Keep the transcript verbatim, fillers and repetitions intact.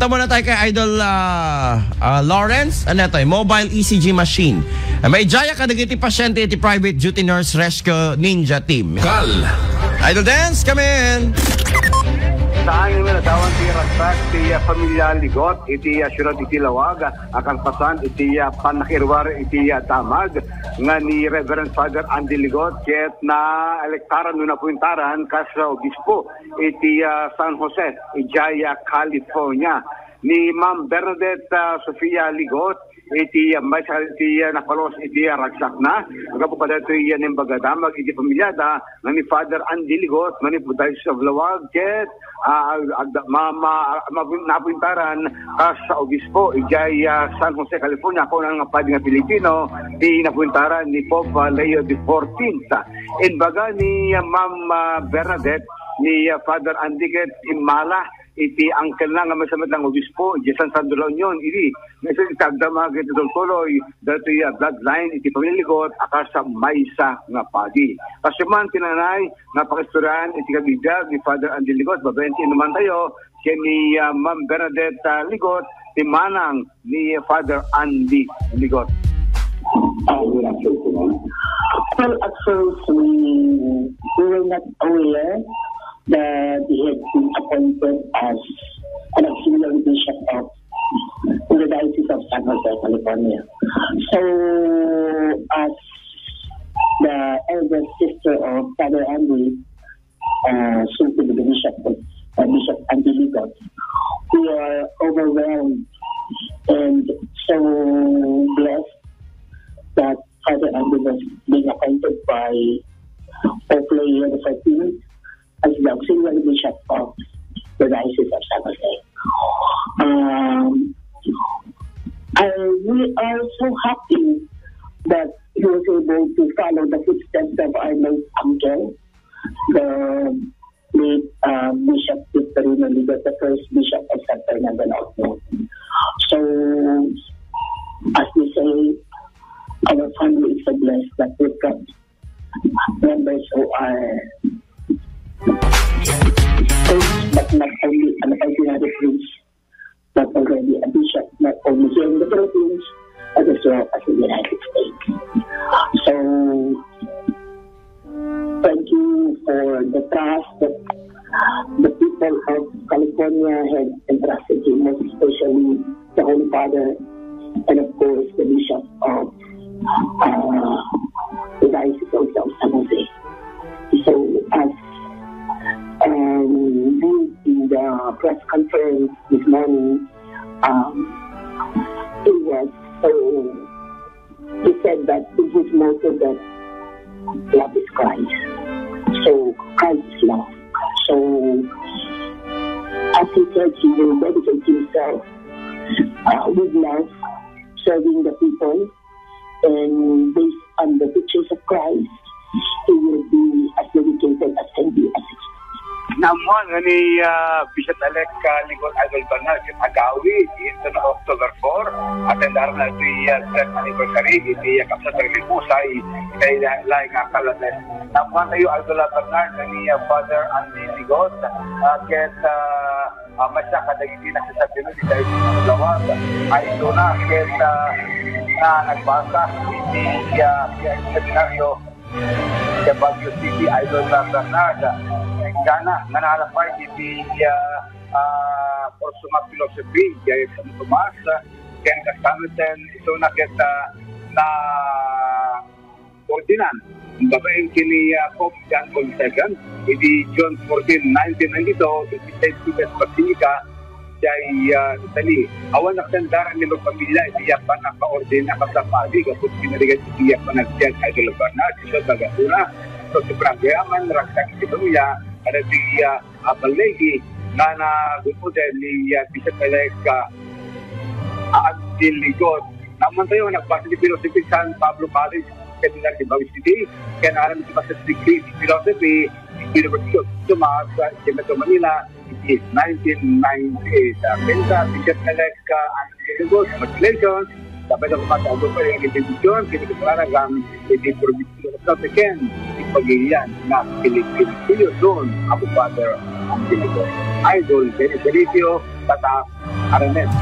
Tama na tayo kay Idol, ah, ah, Lawrence. Ano tayo? Mobile E C G machine. Ah, may jaya kadagiti pasyente iti Private Duty Nurse Rescue Ninja Team. Kal. Idol Dance, come in! Saan nga nadawan ti ragsak ti, ah, pamilya Ligot iti, ah, siyudad iti Laoag, ah, kalpasan iti, ah, pannakairuar iti, ah, damag nga ni Reverend Father Andy Ligot ket naelektaran wenno napuentaran kas, ah, obispo iti, ah, San Jose, idiay, ah, California. Ni Ma'am Bernadette, ah, Sofia Ligot, iti, ah, maysa iti, ah, nakalus iti, ah, ragsakna. Gapu kadaytoy, ah, imbaga damag iti pamilyada nga ni Father Andy Ligot, manipud Diocese of Laoag, ket, ah, ag-, ma-, ma-, ma-, napuentaran kas obispo idiay, ah, San Jose, California, kuna nga padi nga Pilipino, ti napuentaran ni Pope, ah, Leo the fourteenth. Imbaga ni, ah, Ma'am, ah, Bernadette, ni, ah, Father Andy ket immala iti uncle na nga maysa met nga obispo, di San Sandro La Union, idi, maysa iti agdama iti tultuloy, datoy, ah, bloodline iti pamilya Ligot, a kas maysa nga padi. Kastoy man ti nanay nga pakistoryaen iti kabibiag ni Father Andy Ligot, babaen ti inumantayo, ken ni, ah, Ma'am Bernadette, ah, Ligot, ti manang ni Father Andy Ligot. Well, at first, we, we were not aware that he had been appointed as an auxiliary bishop of the Diocese of San Jose, California. So, as the eldest sister of Father Andy, uh, soon to be the bishop, uh, Bishop Andy Ligot, we are overwhelmed and so blessed that Father Andy was being appointed by Pope Leo the fourteenth as the auxiliary bishop of the Diocese of San Jose. Um, I, we are so happy that he was able to follow the footsteps of our late uncle, the late, uh, Bishop Victorino Ligot, the first Bishop of San Fernando Norte. So, as we say, our family is so blessed that we've got members who are first, but not only, ano pa yung sinabi, priest, but already a bishop, not only here in the Philippines, but as well as in the United States. So, thank you for the trust that the people of California have entrusted to you, most especially the Holy Father, and of course, the Bishop of, uh, the Diocese of San Jose. So, as, um, viewed in the press conference this morning, um, he was so, he said that in his motto that love is Christ. So, Christ is love. So, as he said, he will dedicate himself, uh, with love, serving the people, and based on the teachings of Christ, he will be as dedicated as can be as. Naammuan nga ni, ah, Bishop-elect, ah, Ligot Idol Bernard ket agawi iti October four, atendaran na iti, ah, tenth anniversary iti, ah, Kabsat a Ribusay iti laing a Calabes. Naammuan tayo, Idol, ah, Bernard, nga ni, ah, Father Andy Ligot, ah, ket, ah, ah, maysa kadagiti nagsasabino iti Diocese of Laoag. Ay, ito na, ket, ah, na nagbasa iti, ah, iti seminaryo iti Baguio City, Idol, ah, Bernard. Gana nga nalapay iti, ah, ah, kurso nga philosophy, iti San Tomas, ken kastameten, ito na ket, ah, na ordinan babaen ken ni, ah, Pope John Paul the Second, iti June fourteen, nineteen ninety-two, iti Saint Peter's Basilica, iti, ah, Italy. Awan atendaran nga pamilya iti, ah, pannakaordina kadagiti padi gapu iti narigat iti, ah, panagbiag, Idol Bernard, isu ti nagauna. So, ti programa, naragsak iti pamilya, kadagiti, ah, a balligi nga nagungoden ni, ah, Bishop-elect, ah, Andy Ligot. Naammuan tayo, nagbasa ti philosophy iti San Pablo College, Seminary, Baguio City, ken aram iti master's degree iti philosophy iti University of Tomas, ah, iti Metro Manila, iti nineteen ninety-eight. Ah, ken ka, Bishop-elect, ah, Andy Ligot, congratulations. Dapat ako matawag pa yung institution, kini ko parang iti probinsya sa Pecan, iti pagilian na Pilipin. Seryoson, Apo Father, ang Pilipin. Idol, Dennis Felicio, Tata, Arnel.